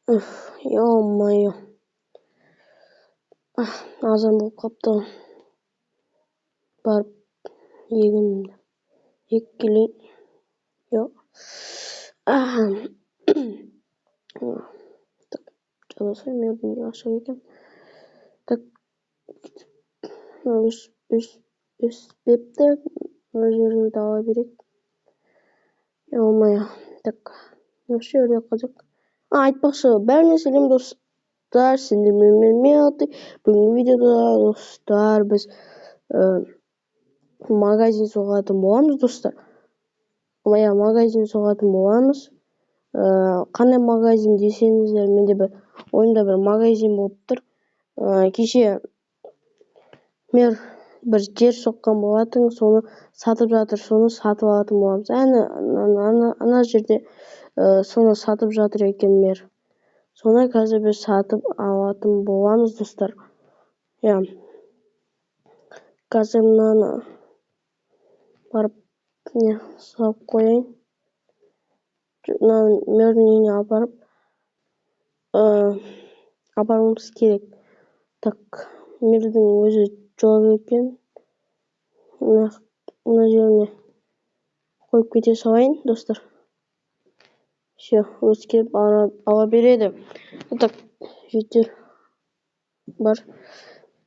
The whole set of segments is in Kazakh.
Ё-моё. Азан болып қалыпты ғой. Барып егінімді егіп келейін. Так, жаза мердің ашық екен. Так, өспепті. Мына жерді ала берейік. Ё-моё. Так, осы жерде қызық. Айтпақшы, бәріне сәлем достар, сендермен мен Мелти. Бүгінгі видеода достар біз магазин соғатын боламыз достар. Иә, магазин соғатын боламыз. Қандай магазин десеңіздер, менде бір ойымда бір магазин болып тұр. Кеше мэр бір жер соққан болатын, соны сатып жатыр, соны сатып алатын боламыз. Әне, ана жерде соны сатып жатыр екен мэр. Соны қазір біз сатып алатын боламыз достар. Иә. Қазір мынаны барып не салып қояйын. Мынаны мэрдің үйіне апарып, апаруымыз керек. Так, мэрдің өзі жоқ екен. Мына жеріне қойып кете салайын достар. Все, өзі келіп ала береді. Так, жетер бар.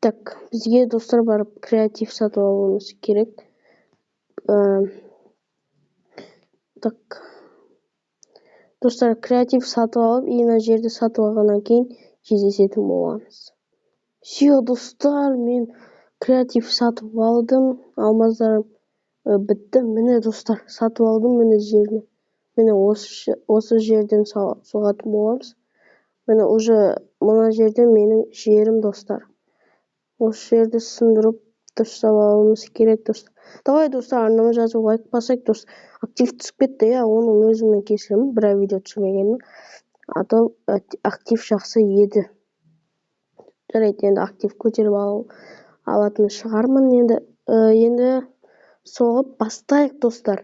Так, бізге достар барып креатив сатып алуымыз керек. Так, достар, креатив сатып алып, и мына жерді сатып алғаннан кейін кездесетін боламыз. Все, достар, мен креатив сатып алдым. Алмаздарым бітті. Міне достар, сатып алдым міне жерді. Міне осы жерден соғатын боламыз. Міне уже мына жерде менің жерім достар. Осы жерді сындырып дұрыстап алуымыз керек достар. Давай достар, арнама жазып лайк басайық достар. Актив түсіп кетті, иә, оның өзімнің кешірімі, бір ай видео түсірмегенім. А то актив жақсы еді. Жарайды, енді актив көтеріп алатын шығармын енді. Енді соғып бастайық достар.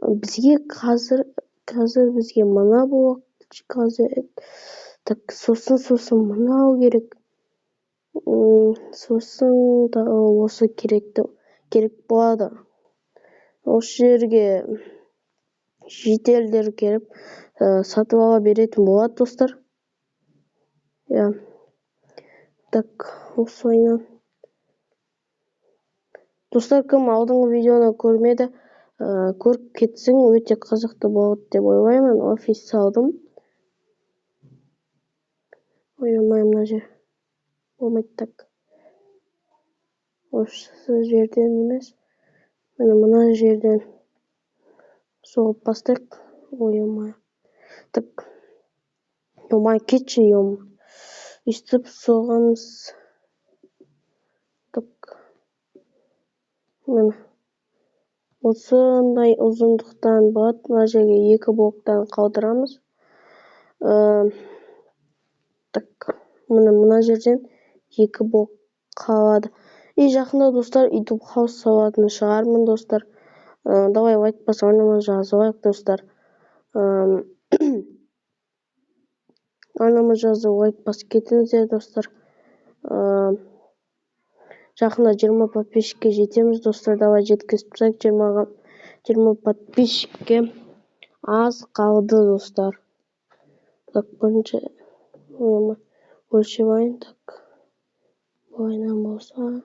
Бізге қазір бізге мына блок қазір, так, сосын мынау керек. Сосын тағы осы керек болады. Осы жерге шетелдер келіп, сатып ала беретін болады достар. Иә. Так, осылайынан. Достар, кім алдыңғы видеоны көрмеді, көріп кетсең өте қызықты болады деп ойлаймын. Офис салдым. Ой, ой, мына жер болмайды. Так, осы жерден емес, міне мына жерден соғып бастайық. Ой, ой, так, ой, кетші, ой, өйстіп соғамыз. Так, міне осындай ұзындықтан болады. Мына жерге екі блоктан қалдырамыз. Так, міне мына жерден екі блок қалады. И жақында достар YouTube House салатын шығармын достар. Давай лайк басып арнама жазып алайық достар. Арнама жазып лайк басып кетіңіздер достар. Жақында 20 подписчикке жетеміз достар. Давай жеткізіп тастайық 20 подписчикке аз қалды достар. Так, бірінші өлшеп алайын. Так, былайынан болса,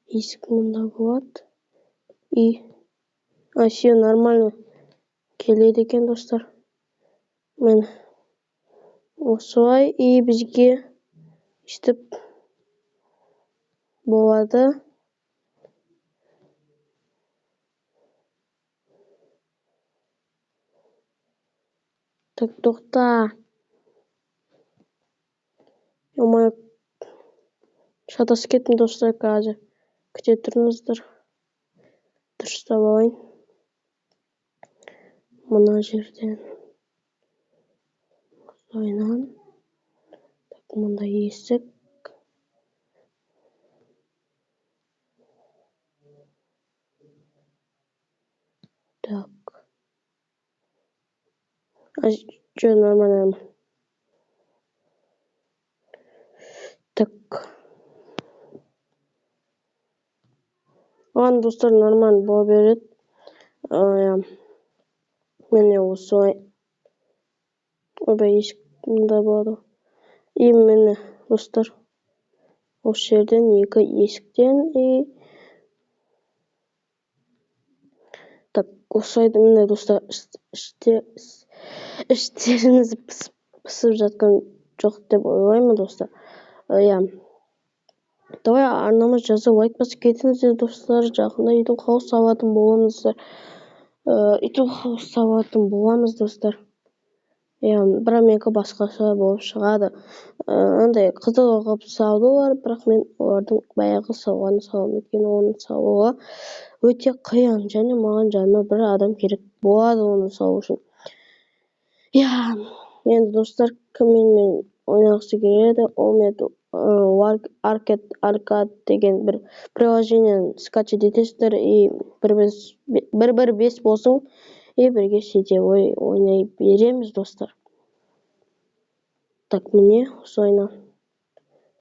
есік мында болады. И, все нормально келеді екен достар. Міне осылай, и бізге өйстіп болады. Так, тоқта. Ё-моё, шатасып кеттім достар, қазір. Күте тұрыңыздар. Дұрыстап алайын. Мына жерден осылайынан. Так, мында есік. Так. Жоқ, нормально. Так. Ладно, достар, нормально бола береді. Міне осылай. Ойбай, есік мында болады. И міне, достар, осы жерден екі есіктен и так, осылай міне, достар, іштеріңіз пысып жатқан жоқ деп ойлаймын, достар. Иә. Давай арнама жазып лайк басып кетіңіздер, достар. Жақында Little House салатын боламыз. Little House салатын боламыз, достар. Иә, бірақ менікі басқаша болып шығады. Андай қызыл қылып салды олар, бірақ мен олардың баяғы салғанын саламын. Өйткені оны салуға өте қиын, және маған жаныма бір адам керек болады оны салу үшін. Иә, енді достар, кім менімен ойнағысы келеді, ол мен Аркад деген бір приложениені скачать етесіздер и 1-1-5 болсын и бірге сетевой ойнай береміз, достар. Так, міне осылайынан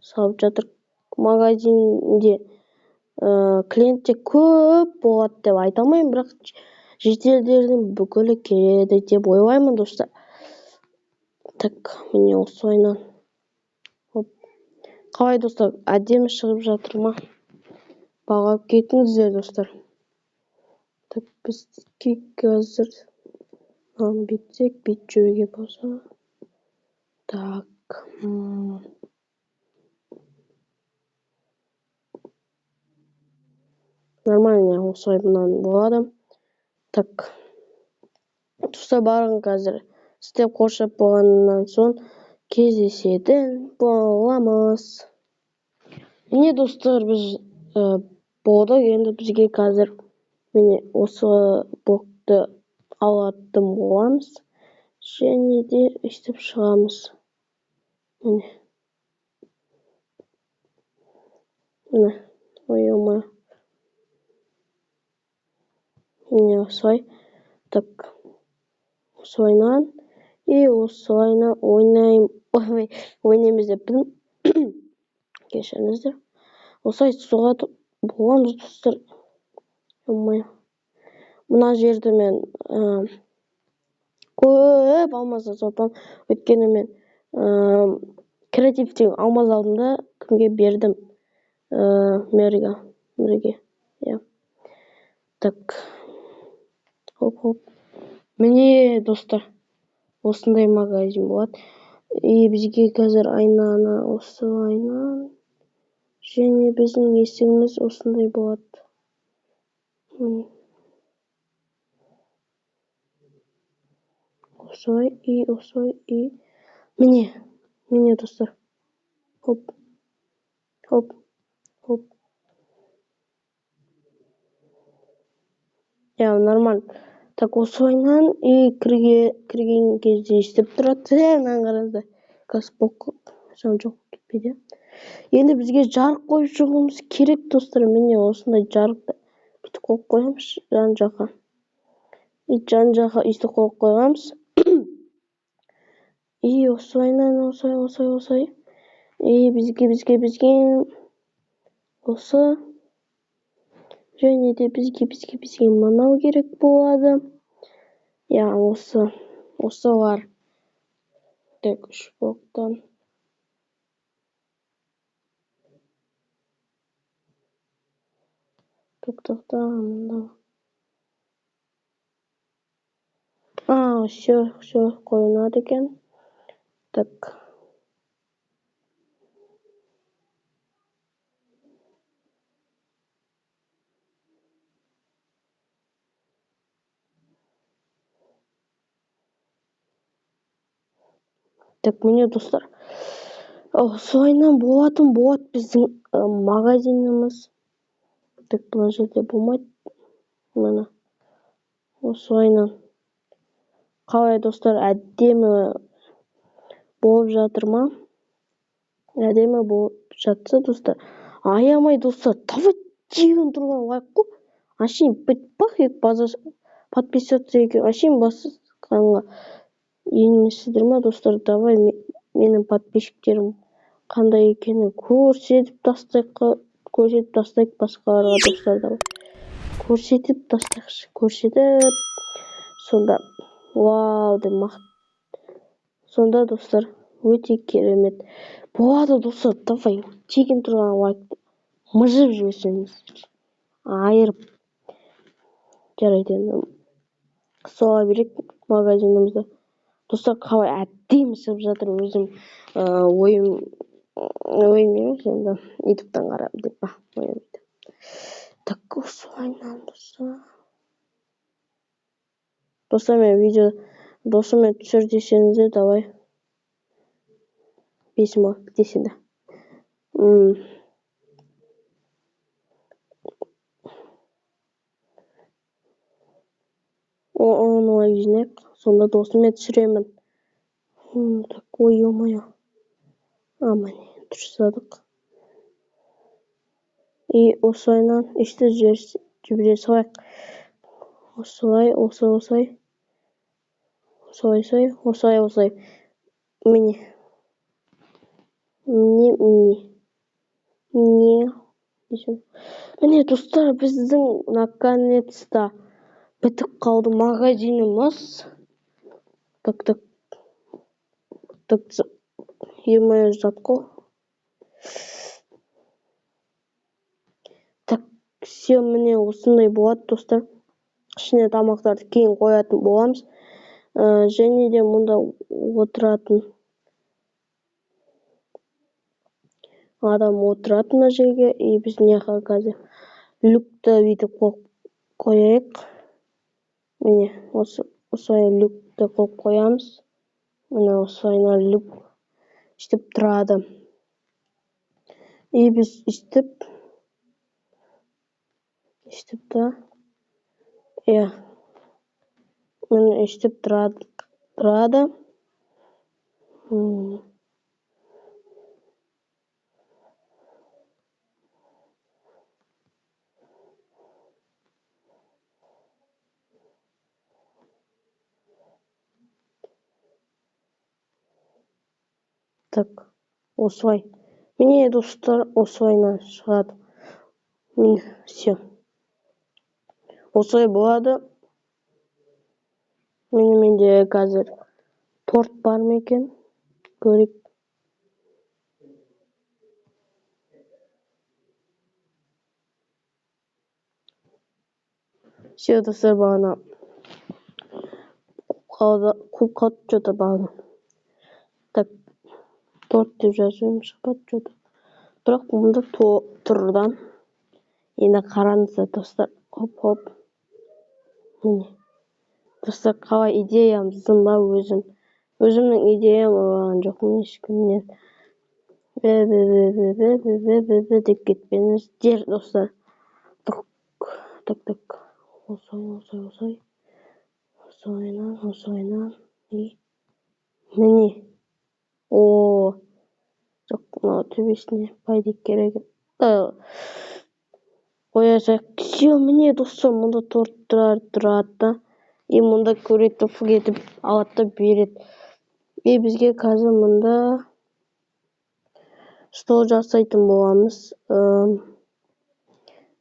салып жатыр. Магазинде клиенттер көп болады деп айта алмаймын, бірақ шетелдердің бүкілі келеді деп ойлаймын, достар. Так, міне осылайынан. Хоп. Қалай, достар, әдемі шығып жатыр ма? Бағалап кетіңіздер, достар. Так, бізге қазір мынаны бүйтсек, бүйтіп жүруге болса. Так. Нормально, осылай мынаны болады. Так. Достар, барлығын қазір істеп қоршап болғаннан соң кездесетін боламыз. Міне, достар, біз болдық. Енді бізге қазір міне осы блокты алатын боламыз. Және де өйстіп шығамыз. Міне. Міне. Ой, ой. Міне осылай. Так. Осылайынан. И осылайынан ойнаймын. Ой, ойнаймыз деп білдім. Кешіріңіздер. Осылай соғады боламыз, достар. Ой. Мына жерді мен көп алмаз жасаппын. Өйткені мен креативтен алмаз алдым да кімге бердім? Мерге. Мерге. Иә. Так. Хоп, хоп. Міне, достар, осындай магазин болады. И бізге қазір айнаны осылайынан, және біздің есігіміз осындай болады. Міне. Осылай, и осылай, и міне, міне, достар. Хоп, хоп, хоп. Иә, нормально. Так, осылайынан и кірген кезде естіп тұрады. Мынаны қараңыздар. Каспок жан жоқ кетпейді. Енді бізге жарық қойып шығуымыз керек, достар. Міне осындай жарықты бүйтіп қойып қоямыз жан жаққа. И жан жаққа өйстіп қойып қойғанбыз. И осылайынан, осылай, осылай, осылай. И бізге осы. Және де бізге мынау керек болады. Иә, осылар. Так, үш блоктан. Так, так, так, мында. А, всё, всё, қойылады екен. Так. Так, міне, достар. Осылайынан болатын болады біздің магазиніміз. Так, мына жерде болмайды. Міне. Осылайынан. Қалай, достар, әдемі болып жатыр ма? Әдемі болып жатса, достар, аямай, достар, давай тегін тұрған лайк қой. Әшейін бит бах етіп база подписаться екен, әшейін басқанға Енесіздер ма, достар? Давай менің подписчиктерім қандай екенін көрсетіп тастайық, көрсетіп тастайық басқаларға, достар, давай. Көрсетіп тастайықшы, көрсетіп. Сонда вау деп мақ. Сонда, достар, өте керемет болады, достар. Давай тегін тұрған лайкты мыжып жіберсеңіз айырып. Жарайды, енді соға берейік магазинімізді. Достар, қалай әдемі шығып жатыр, өзім ойым, ойым емес енді, ютубтан қарап деп па, ойым. Так, осылайынан, достар. Достар, мен видео досыммен түсір десеңіздер, давай 5 мың десеңдер. 10 лайк жинайық, сонда досыммен түсіремін. Так, ой, ё-моё. А, міне, дұрыстадық. И осылайынан ішті жібере салайық. Осылай, осылай, осылай. Осылай, осылай, осылай, осылай. Міне. Міне, міне. Міне. Міне, достар, біздің наконец-то бітіп қалды магазиніміз. Так, так. Так, ё-моё, зат қой. Так, все, міне осындай болады, достар. Ішіне тамақтарды кейін қоятын боламыз. Және де мұнда отыратын адам отырады мына жерге. И біз мына жаққа қазір люкті бүйтіп қойып қояйық. Міне, осылай люкті қойып қоямыз. Міне, осылай люк істеп тұрады. И біз істеп та, иә, міне істеп тұрады. Так, осылай. Міне, достар, осылайынан шығады. Міне, все. Осылай болады. Міне, менде қазір торт бар ма екен? Көрейік. Все, достар, бағана қуып қалды что-то бағана. Так, торт деп жазуым шықпады что-то. Бірақ мұнда тұр да. Енді қараңыздар, достар. Хоп, хоп. Міне. Достар, қалай идеям зымба өзім. Өзімнің идеям ұрлаған жоқпын ешкімнен. Бе, бе, бе, бе, бе, бе, бе, бе, бе деп кетпеңіздер, достар. Так, так, так. Осылай, осылай, осылай. Осылайынан, осылайынан. И міне. О, жоқ, мынау төбесіне пайда керек. Қоя салайық. Все, міне, достар, мұнда торт тұрады да. И мұнда көреді, фук етіп алады да береді. И бізге қазір мұнда стол жасайтын боламыз.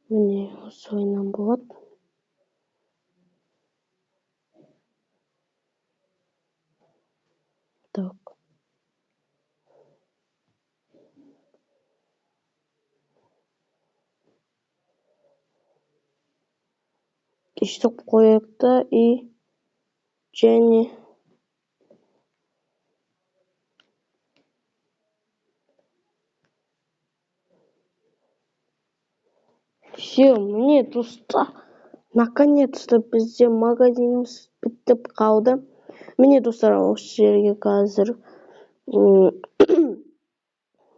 Міне, осылайынан болады. Так. Үштік қояйық та, и және все, міне, достар, наконец-то бізде магазиніміз бітіп қалды. Міне, достар, осы жерге қазір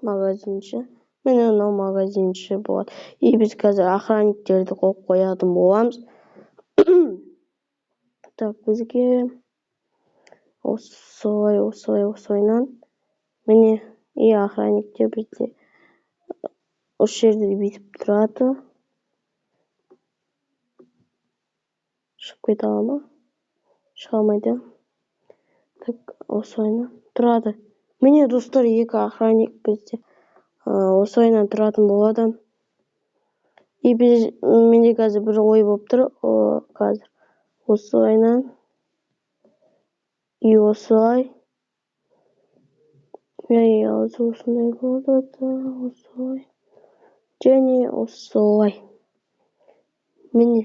магазинші, міне мынау магазинші болады. И біз қазір охранниктерді қойып қоятын боламыз. Так, бізге осылай, осылай, осылайынан. Міне, и охранниктер бізде осы жерде бүйтіп тұрады. Шығып кете ала ма? Шыға алмайды. Так, осылайынан тұрады. Міне, достар, екі охранник бізде осылайынан тұратын болады. И біз, менде қазір бір ой болып тұр. Қазір осылайынан и осылай. И осындай болады да, осылай және осылай. Міне.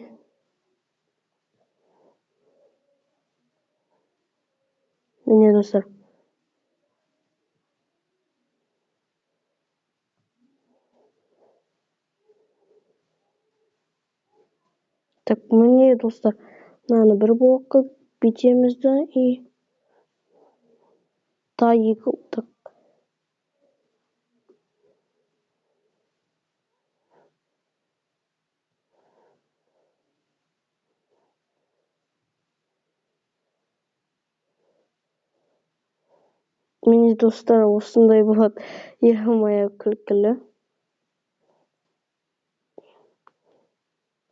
Міне, достар. Так, міне, достар, мынаны бір блокқа бүйтеміз да, и тағы екі, так. Міне, достар, осындай болады. Е-мое, күлкілі.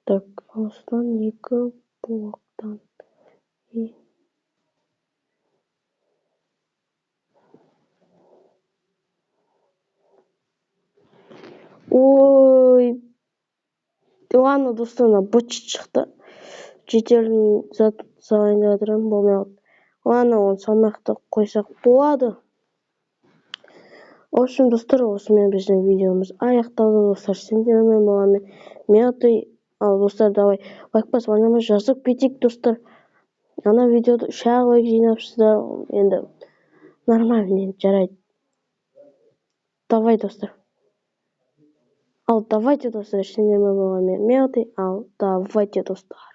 Так, осыдан екі блоктан. И ой, ладно, достар, мына быт шықты. Жетерін зат салайын деп жатырмын, болмай қалды. Ладно, оны салмай-ақ қойсақ болады. В общем, достар, осымен біздің видеомыз аяқталды, достар. Сендермен болған мен, Мелти. Ал, достар, давай лайк басып, арнама жазып кетейік, достар. Ана видеоды 3-ақ лайк жинапсыздар. Енді нормально, енді жарайды. Давай, достар. Ал, давайте, достар, сендермен болған мен, Мелти. Ал, давайте, достар.